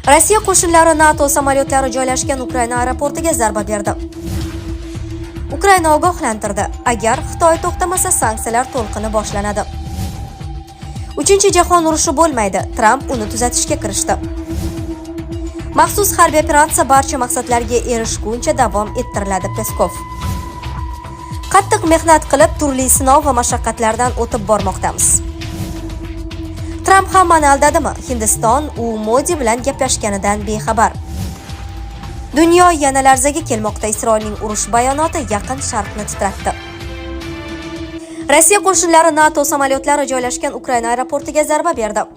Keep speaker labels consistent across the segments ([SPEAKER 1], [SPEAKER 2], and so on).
[SPEAKER 1] Rossiya qo'shinlari NATO samolyotlari joylashgan Ukraina aeroportiga zarba berdi. Ukraina ogohlantirdi. Agar Xitoy to'xtamasa, sanksiyalar to'lqini boshlanadi. Uchinchi jahon urushi bo'lmaydi. Tramp uni tuzatishga kirishdi. Maxsus harbiy operatsiya barcha maqsadlarga erishguncha davom ettiriladi, Peskov. Qattiq mehnat qilib, turli sinov va mashaqqatlardan o'tib bormoqdamiz. Tramp hammani aldadimi? Hindiston u Modi bilan gaplashganidan bexabar. Dunyo yana larzaga kelmoqda. Isroilning urush bayonoti Yaqin Sharqni titratdi. Rossiya qo'shinlari NATO samolyotlari joylashgan Ukraina aeroportiga zarba berdi.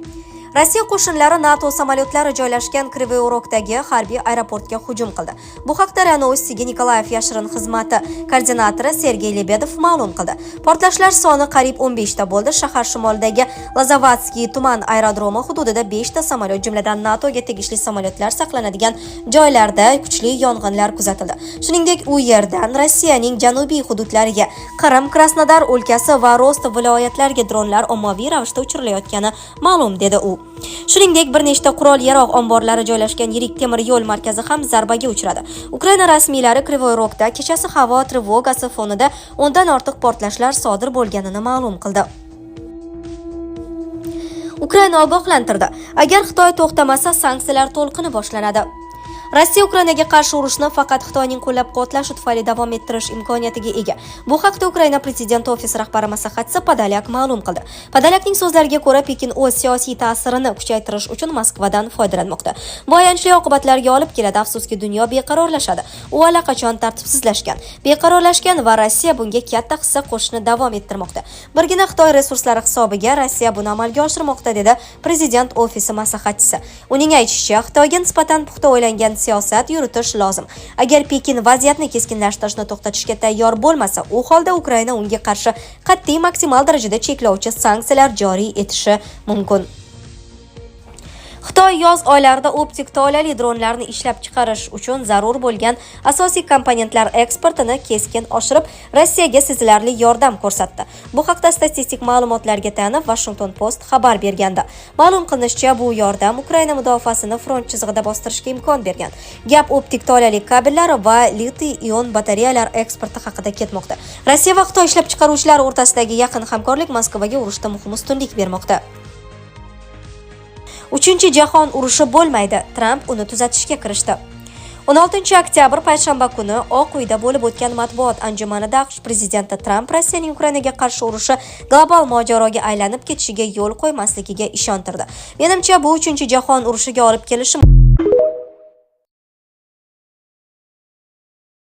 [SPEAKER 1] Rossiya qo'shinlari NATO samolyotlari joylashgan Krivoy Rogdagi harbiy aeroportga hujum qildi. Bu haqda RIA Novostiga Nikolayev yashirin xizmati koordinatori Sergey Lebedov ma'lum qildi. Portlashlar soni qariyb 15 ta bo'ldi. Shahar shimolidagi Lozovatskiy tuman aerodromi hududida 5 ta samolyot, jumladan NATOga tegishli samolyotlar saqlanadigan joylarda kuchli yong'inlar kuzatildi. Shuningdek, u yerdan Rossiyaning janubiy hududlariga, Qrim, Krasnodar o'lkasi va Rostov viloyatlariga dronlar ommaviy ravishda uchirilayotgani ma'lum, dedi u. Shuningdek, bir nechta qurol-yarog' omborlari joylashgan yirik temir yo'l markazi ham zarbaga uchradi. Ukraina rasmiylari Krivoy Rogda kechasi havo trevogasi fonida 10 dan ortiq portlashlar sodir bo'lganini ma'lum qildi. Ukraina ogohlantirdi. Agar Xitoy to'xtamasa, sanksiyalar to'lqini boshlanadi. Rossiya Ukrainaga qarshi urushni faqat Xitoyning qo'llab-quvvatlashi tufayli davom ettirish imkoniyatiga ega. Bu haqda Ukraina prezidenti ofisi rahbari maslahatchisi Podolyak ma'lum qildi. Podolyakning so'zlariga ko'ra, Pekin o'z siyosiy ta'sirini kuchaytirish uchun Moskvadan foydalanmoqda. Bu ayanchli oqibatlarga olib keladi. Afsuski, dunyo beqarorlashadi. U allaqachon tartibsizlashgan, beqarorlashgan va Rossiya bunga katta hissa qo'shishni davom ettirmoqda. Birgina Xitoy resurslari hisobiga Rossiya buni amalga oshirmoqda, dedi prezident ofisi maslahatchisi. Uning aytishicha, Xitoyga nisbatan puxta o'ylangan siyosat yuritish lozim. Agar Pekin vaziyatni keskinlashtirishni to'xtatishga tayyor bo'lmasa, u holda Ukraina unga qarshi qat'iy, maksimal darajada cheklovchi sanksiyalar joriy etishi mumkin. Xitoy yoz oylarida optik tolali dronlarni ishlab chiqarish uchun zarur bo'lgan asosiy komponentlar eksportini keskin oshirib, Rossiyaga sezilarli yordam ko'rsatdi. Bu haqda statistik ma'lumotlarga tayanib Washington Post xabar bergandi. Ma'lum qilinishicha, bu yordam Ukraina mudofaasini front chizig'ida bostirishga imkon bergan. Gap optik tolali kabellar va litiy ion batareyalar eksporti haqida ketmoqda. Rossiya va Xitoy ishlab chiqaruvchilari o'rtasidagi yaqin hamkorlik Moskvaga urushda muhim ustunlik bermoqda. Uchinchi jahon urushi bo'lmaydi. Tramp uni tuzatishga kirishdi. 16 oktyabr payshanba kuni Oq uyda bo'lib o'tgan matbuot anjumanida AQSh prezidenti Tramp Rossiyaning Ukrainaga qarshi urushi global mojaroga aylanib ketishiga yo'l qo'ymasligiga ishontirdi. Menimcha, bu uchinchi jahon urushiga olib kelishi